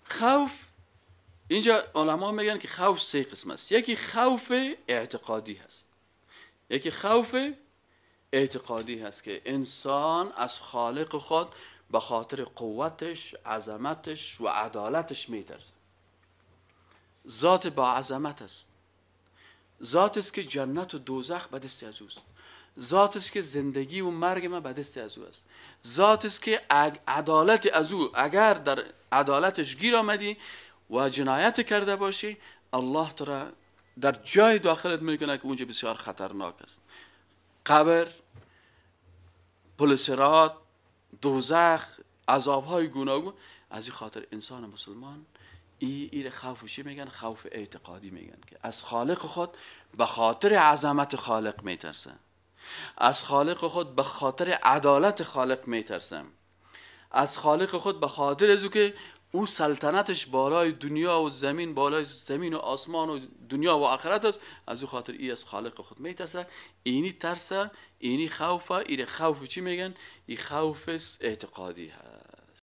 خوف اینجا علما میگن که خوف سه قسم است. یکی خوف اعتقادی هست، یکی خوف اعتقادی هست که انسان از خالق خود به خاطر قوتش، عظمتش و عدالتش میترسه. ذات با عظمت است، ذات است که جنت و دوزخ به دست از اوست، ذات است که زندگی و مرگ ما به دست از او است، ذات است که عدالت از او، اگر در عدالتش گیر آمدی و جنایت کرده باشی، الله تو را در جای داخلت میکنه که اونجا بسیار خطرناک است. قبر، پل صراط، دوزخ، عذابهای گوناگون. از این خاطر انسان مسلمان ای خوف چی میگن؟ خوف اعتقادی میگن که از خالق خود به خاطر عظمت خالق میترسه، از خالق خود به خاطر عدالت خالق میترسه، از خالق خود به خاطر از او که او سلطنتش بالای دنیا و زمین، بالای زمین و آسمان و دنیا و آخرت است، از او خاطر ای از خالق خود میترسه. اینی ترسه، اینی خوفه. این خوف چی میگن؟ این خوف اعتقادی هست.